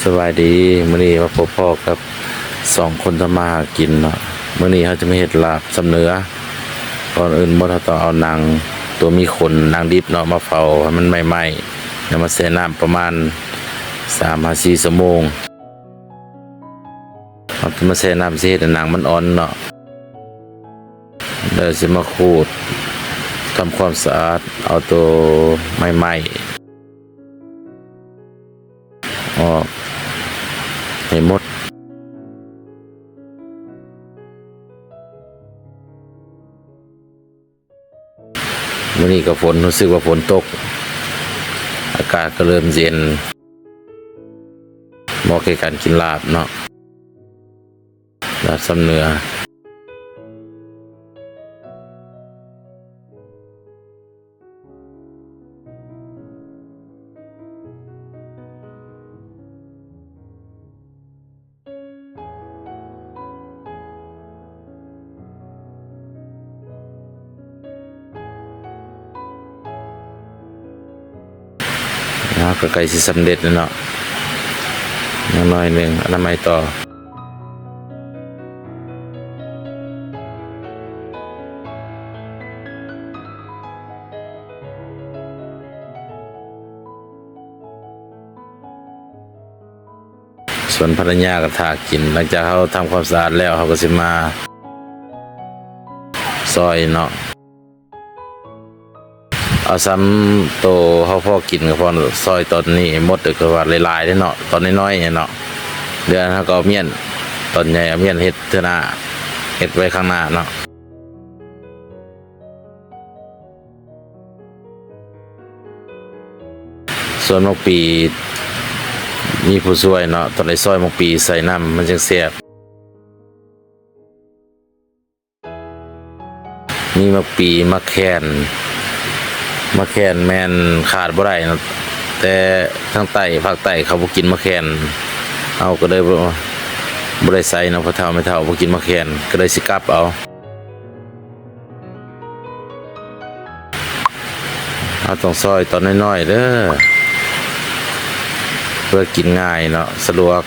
ສະບາຍດີ ມື້ນີ້ມາພົບພໍ້ກັບຊ່ອງຄົນທຳມາຫາກິນເນາະ. ມື້ນີ້ເຮົາຈະມາເຮັດລາບຊຳເໜືອ. ກ່ອນອື່ນໝົດເຮົາຕ້ອງເອົາໜັງຕົວມີຂົນ ໜັງດິບເນາະ ມາເຜົາໃຫ້ມັນໄໝ້ໆ ແລ້ວມາແຊ່ນ້ຳປະມານສາມຫາສີ່ຊົ່ວໂມງ. ເຮົາຈະມາແຊ່ນ້ຳ ຊິເຮັດໃຫ້ໜັງມັນອ່ອນເນາະ. ແລ້ວຊິມາຂູດທຳຄວາມສະອາດ ເອົາໂຕໄໝ້ໆອອກໃຫ້ໝົດ. ມື້ນີ້ກໍຝົນ ຮູ້ສຶກວ່າຝົນຕົກ ອາກາດກໍເລີ່ມເຢັນ ເໝາະແກ່ການກິນລາບເນາະ ລາບຊຳເໜືອ. ເນາະ ກໍໃກ້ຊິສຳເລັດແລ້ວເນາະ ຍັງໜ້ອຍໜຶ່ງ ອະນາໄມຕໍ່. ສ່ວນພັນລະຍາກໍຖ້າກິນ. ຫຼັງຈາກເຮົາທຳຄວາມສະອາດແລ້ວ ເຮົາກໍຊິມາຊອຍເນາະ. ເອົາສ່ຳໂຕເຮົາພໍກິນກໍພໍ ຊອຍຕອນນີ້ໝົດ ກໍວ່າຫຼາຍໆເດ້ເນາະ ຕອນນ້ອຍໆເນາະ. ເດືອນເຮົາກໍເອົາມ້ຽນຕອນໃຫຍ່ ເອົາມ້ຽນເຮັດເທື່ອໜ້າ ເຮັດໄວ້ຂ້າງໜ້າເນາະ. ສ່ວນໝາກປີມີຜູ້ຊ່ວຍເນາະ ຕ້ອງໄດ້ຊອຍໝາກປີໃສ່ນຳ ມັນຈັ່ງແຊບ. ມີໝາກປີ ໝາກແຂ່ນ. ໝາກແຂ່ນແມ່ນຂາດບໍ່ໄດ້ເນາະ ແຕ່ທາງໃຕ້ ພາກໃຕ້ເຂົາບໍ່ກິນໝາກແຂ່ນ ເຮົາກໍເລີຍບໍ່ ບໍ່ໄດ້ໃສ່ເນາະ. ພໍ່ເຖົ້າແມ່ເຖົ້າບໍ່ກິນໝາກແຂ່ນ ກໍເລີຍຊິກັບເອົາ. ເຮົາຕ້ອງຊອຍຕອນນ້ອຍໆເດີ ເພື່ອກິນງ່າຍເນາະ ສະດວກ.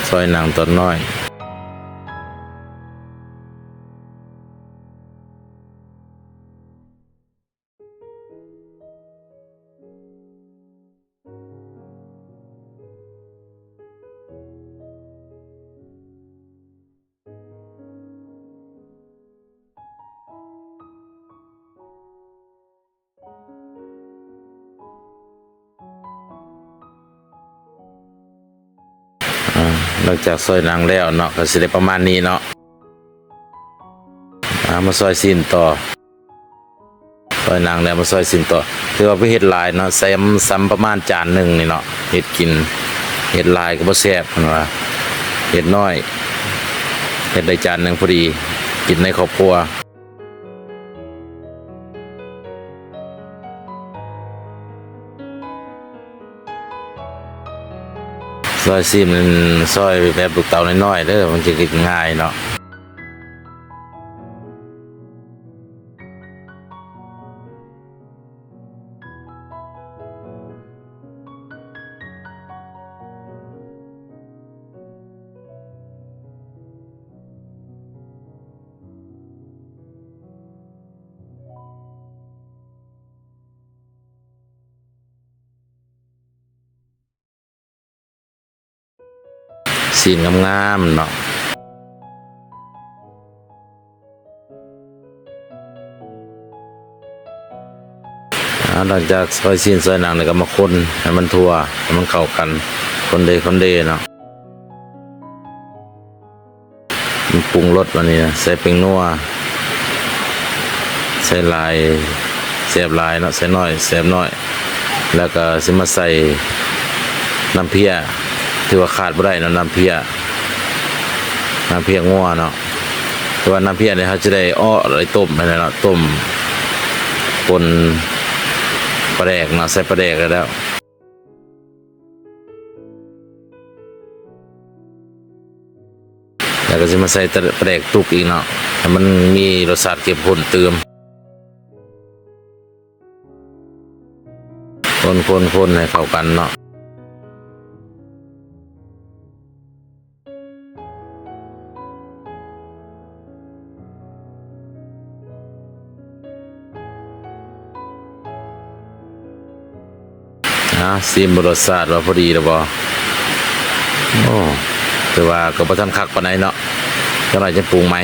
ຊອຍໜັງຕອນນ້ອຍ. ອາ ຫຼັງຈາກຊອຍໜັງແລ້ວເນາະ ກໍຊິໄດ້ປະມານນີ້ເນາະ. ອາ ມາຊອຍຊີ້ນຕໍ່. ຊອຍໜັງແລ້ວມາຊອຍຊີ້ນຕໍ່. ຖືວ່າບໍ່ເຮັດຫຼາຍເນາະ ສ່ຳ ສ່ຳປະມານຈານໜຶ່ງນີ້ເນາະ ເຮັດກິນ. ເຮັດຫຼາຍກໍບໍ່ແຊບ ເພິ່ນວ່າ. ເຮັດນ້ອຍ ເຮັດໄດ້ຈານໜຶ່ງພໍດີ ກິນໃນຄອບຄົວ. ຊອຍຊີ້ນ ຊອຍແບບລູກເຕົ່ານ້ອຍໆເດີ ມັນຈະກິນງ່າຍເນາະ. ຊີ້ນງາມໆເນາະ. ອາ ຫຼັງຈາກຊອຍຊີ້ນຊອຍໜັງແລ້ວ ກໍມາຄົນໃຫ້ມັນທົ່ວ ໃຫ້ມັນເຂົ້າກັນ ຄົນເດ ຄົນເດເນາະ. ປຸງລົດ ບາດນີ້ນະ ໃສ່ແປ້ງນົວ ໃສ່ຫຼາຍແຊບຫຼາຍເນາະ ໃສ່ໜ້ອຍແຊບໜ້ອຍ. ແລ້ວກໍຊິມາໃສ່ນ້ຳເພຍ ຖືວ່າຂາດບໍ່ໄດ້ເນາະ ນ້ຳເພຍ ນ້ຳເພຍງົວເນາະ. ເພາະວ່ານ້ຳເພຍນີ້ເຮົາຈະໄດ້ເອາະ ໄດ້ຕົ້ມຫັ້ນແຫຼະເນາະ ຕົ້ມປົນປາແດກເນາະ ໃສ່ປາແດກແລ້ວ. ແລ້ວກໍຊິມາໃສ່ປາແດກຕຸກອີກເນາະ ໃຫ້ມັນມີລົດຊາດເຂັ້ມຂຸ້ນຕື່ມ. ເພາະ ຄົນໆໆ ໃຫ້ເຂົ້າກັນເນາະ. ອາ ຊີມເບິ່ງລົດຊາດວ່າພໍດີແລ້ວບໍ່. ໂອ້ ຖືວ່າກໍບໍ່ທັນຄັກປານໃດເນາະ, ຈັກໜ້ອຍຈັ່ງປຸງໃໝ່.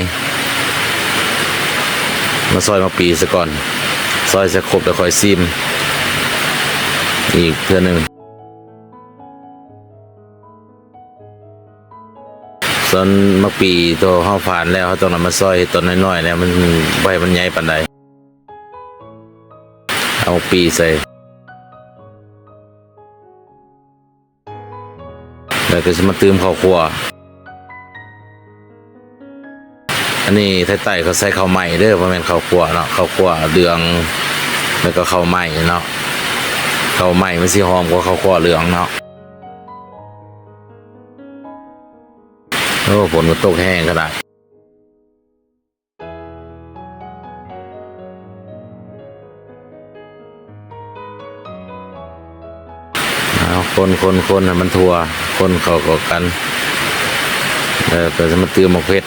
ມາຊອຍໝາກປີຊະກ່ອນ, ຊອຍໃສ່ຄົບແລ້ວຄ່ອຍຊີມອີກເທື່ອໜຶ່ງ. ສ່ວນໝາກປີໂຕເຮົາຝານແລ້ວ ເຮົາຕ້ອງນຳມາຊອຍເຮັດຕອນນ້ອຍໆ ແລ້ວມັນບໍ່ໃຫ້ມັນໃຫຍ່ປານໃດ. ເອົາໝາກປີໃສ່ ແລ້ວກໍຊິມາຕື່ມເຂົ້າຂົ້ວ. ອັນນີ້ໄທໃຕ້ເຂົາໃສ່ເຂົ້າໄໝ້ເດີ ບໍ່ແມ່ນເຂົ້າຂົ້ວເນາະ, ເຂົ້າຂົ້ວເຫຼືອງ ແລ້ວກໍເຂົ້າໄໝ້ເນາະ, ເຂົ້າໄໝ້ມັນຊິຫອມກວ່າເຂົ້າຂົ້ວເຫຼືອງເນາະ. ໂອ້ ຝົນກໍຕົກແຮງຂະໜາດ. ເອົາ ຄົນໆໆ ໃຫ້ມັນທົ່ວ, ຄົນເຂົ້າເຂົ້າກັນ ແລ້ວກໍຈະມາຕື່ມໝາກເຜັດ,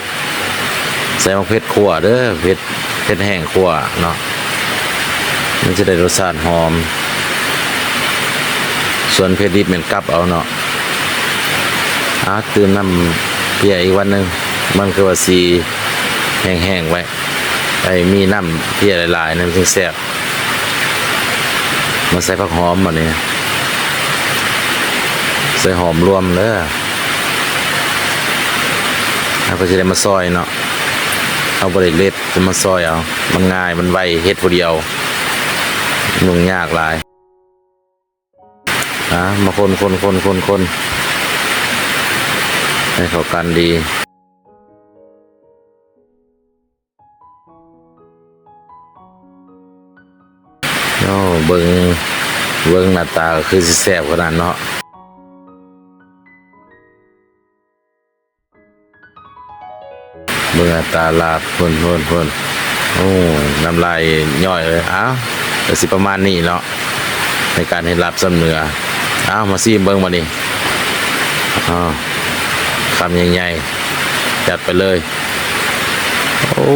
ໃສ່ໝາກເຜັດຂົ້ວເດີ, ເຜັດ ເຜັດແຫ້ງຂົ້ວເນາະ, ມັນຈະໄດ້ລົດຊາດຫອມ. ສ່ວນເຜັດດິບແມ່ນກັບເອົາເນາະ. ອາ ຕື່ມນ້ຳເພຍອີກວັນໜຶ່ງ, ມັນຄືວ່າສີແຫ້ງໆໄວ້. ໃຫ້ມີນ້ຳເພຍຫຼາຍໆ ມັນຈຶ່ງແຊບ. ມາໃສ່ຜັກຫອມບາດນີ້, ໃສ່ຫອມລວມເດີ. ເຮົາກໍຊິໄດ້ມາຊອຍເນາະ, ເຮົາບໍ່ໄດ້ເລັດ, ຈະມາຊອຍເອົາ. ມັນງ່າຍ ມັນໄວ, ເຮັດຜູ້ດຽວ ຫຍຸ້ງຍາກຫຼາຍ. ອາ ມາຄົນໆໆໆ ໃຫ້ເຂົ້າກັນດີ. ໂອ້ ເບິ່ງ ເບິ່ງໜ້າຕາກໍຄືຊິແຊບຂະໜາດເນາະ. ເບິ່ງໜ້າຕາລາບ ເພິ່ນໆໆ ໂອ້ ນ້ຳລາຍຍ້ອຍເລີຍ. ອ້າວ ກໍຊິປະມານນີ້ເນາະ ໃນການເຮັດລາບຊຳເໜືອ. ອ້າວ ມາຊີມເບິ່ງບາດນີ້. ອ້າວ ຄຳໃຫຍ່ໆ ຈັດໄປເລີຍ. ໂອ້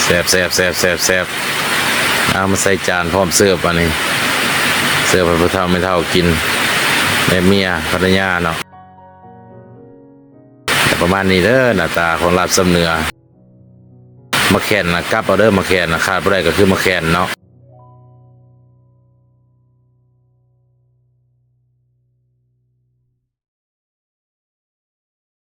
ແຊບໆໆໆ. ເອົາມາໃສ່ຈານພ້ອມເສີບບາດນີ້, ເສີບໃຫ້ຜູ້ເຖົ້າແມ່ເຖົ້າກິນ ແບບເມຍພັນລະຍາເນາະ. ປະມານນີ້ເດີ ໜ້າຕາຂອງລາບຊຳເໜືອ. ໝາກແຂ່ນນະ ກັບເອົາເດີ, ໝາກແຂ່ນນະ ຂາດບໍ່ໄດ້ກໍຄືໝາກແຂ່ນເນາະ.